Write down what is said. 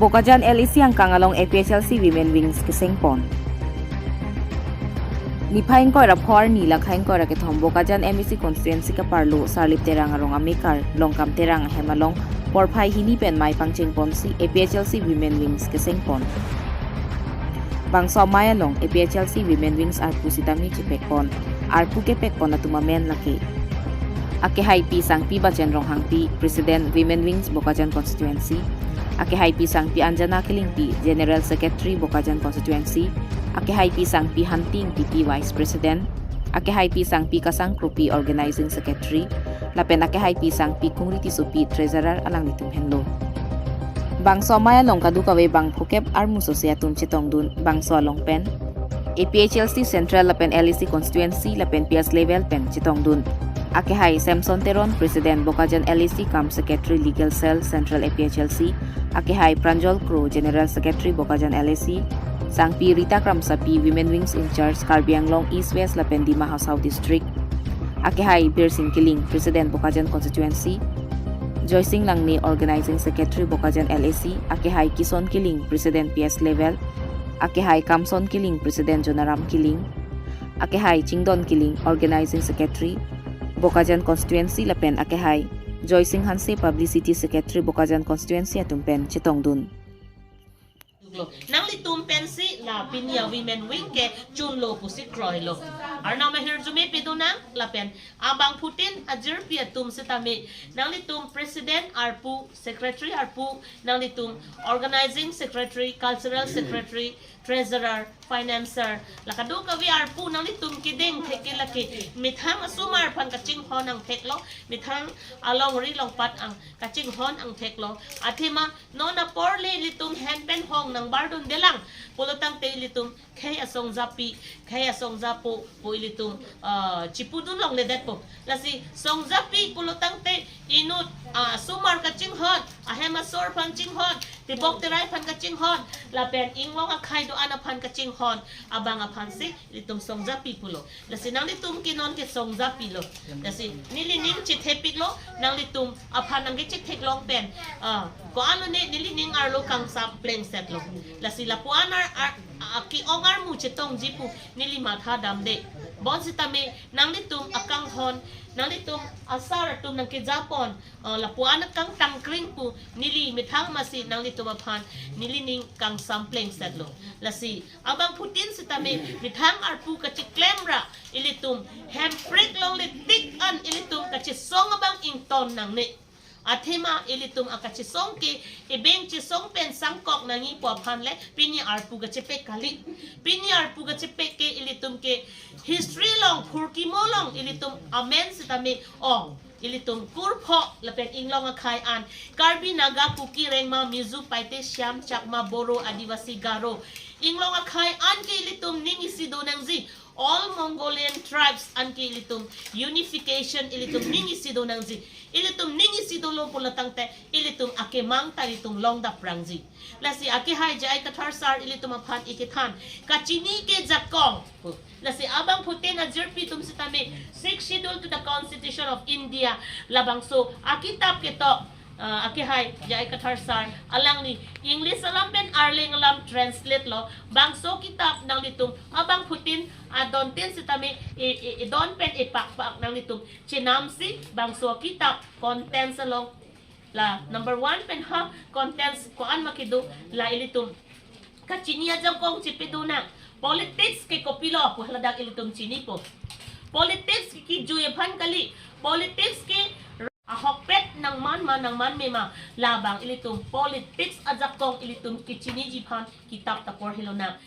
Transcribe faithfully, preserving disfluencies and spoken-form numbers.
Bokajan L A C angkang along A P H L C Women Wings kesengpon. Niphai ingkoi ra pho arni, lakha ingkoi ra kethom Bokajan M A C constituency kaparlo Sarlip Terang arong amekar Longkam Terang ahem along porphai hini pen mei pangchengponsi A P H L C Women Wings kesengpon. Bangso amei along A P H L C Women Wings arpu sitame chepekpon. Arpu kepekpon atum amen lake: Akehai Pi Sangpi Bachen Ronghangpi, President Women Wings Bokajan Constituency. Akehai Pi Sangpi Anjana Killingpi, General Secretary Bokajan Constituency. Akehai Pi Sangpi Hanti Ingtipi, Vice President. Akehai Pi Sangpi Kasang Kropi, Organizing Secretary. Lapen akehai Pi Sangpi Kungri Tissopi, Treasurer alanglitum henlo. Bangso amei along kadokave bang phokep armu sose atum chetongdun. Bangso along pen A P H L C Central lapen L A C Constituency lapen P S level pen chetongdun. Akehai Samson Teron, President Bokajan L A C cum Secretary Legal Cell Central A P H L C. Akehai Pranjal Kro, General Secretary Bokajan L A C. Sangpi Rita Kramsapi, Women Wings in Charge Karbi Anglong East West lapen Dima Hasao District. Akehai Birsing Killing, President Bokajan Constituency. Joysing Langne, Organizing Secretary Bokajan L A C. Akehai Kison Killing, President P S level. Akehai Kamson Killing, President Jonaram Killing. Akehai Chingdon Killing, Organizing Secretary Bokajan Constituency lapen akehai Joysing Hanse, Publicity Secretary Bokajan Constituency atum pen chetongdun. Nanglitum pensi la pini a Women Wing kechunlo pusi kroilo. Arnam ahirjume pedonang lapen abangphutin ajirpi atum sitame nanglitum President arpu, Secretary arpu, nanglitum Organizing Secretary, Cultural Secretary, Treasurer, Financer, la kadokave arpu nanglitum kedeng thek ke lake methang asomar aphan kachinghon angtheklo, methang alongri longpat ang kachinghon angtheklo. Athema non apor le ilitum hen pen hong nangbardundelang pulo tangte ilitum khei asongjapi, khei asongjapo pu ilitum, ah, chipudun longledetpo. Lasi songjapi pulo tangte inut, ah, asomar kachinghon, ahem asor aphan chinghon, tebok terai aphan kachinghon, lapen inglong akhei do-an aphan kachinghon abang aphansi ilitum songjapi pulo. Lasi nanglitum ke non ke songjapilo. Lasi neli ning chethepiklo, nanglitum aphan nangkechethek long pen, ah, ko-an lone neli ning arlo kangsam plengsetlo. Lasi lapu-an ar, ar, a, ke-ong armu chetongji pu neli matha damde. Bonsitame nanglitum akanghon, nanglitum asar atum nangkejapon, ah, lapu-an akangtangkring pu neli methang masi nanglitum aphan neli ning kangsam plengsetlo. Lasi abangphutin sitame methang arpu kachiklem ra ilitum hemprek longle tik an ilitum kachisong abang ington nangne. Athema ilitum akachisong ke ebeng chisong pen sangkok nangji pu aphan le pini arpu kachepek kali. Pini arpu kachepek ke ilitum ke history along, phurkimo along ilitum amen sitame ong. Ilitum kurpho lapen inglong akhei an, Karbi, Naga, Kuki, Rengma, Mizo, Paite, Shyam, Chakma, Boro, Adivasi, Garo, inglong akhei an ke ilitum ning isi do nangji. All Mongolian tribes an ke ilitum unification, ilitum ning isi do nangji. Ilitum ning isi dolo pulo tangte ilitum akemang ta ilitum long daprangji. Lasi akehai J I Kathar sir ilitum aphan ikethan, kachini ke jakong. Lasi abangphutin ajirpi atum sitame Sixth Schedule to the Constitution of India, labangso akitap ketok, ah, akehai J I Kathar sir alangli English alam pen Arleng alam translate lo. Bangso kitap nanglitum abangphutin adontin sitame e, e, edon pen epakpak nanglitum chenamsi bangso kitap contents along la number one pen ha contents ko-an ma kedo, la ilitum kachini ajakong chepedonang. Politics ke kopilo pu ladak ilitum chinipo. Politics ke kijui aphan kali. Politics ke ahokpet nangman ma nangmanme ma, labang ilitum politics ajakong ilitum kechiniji aphan kitap ta porhelonang.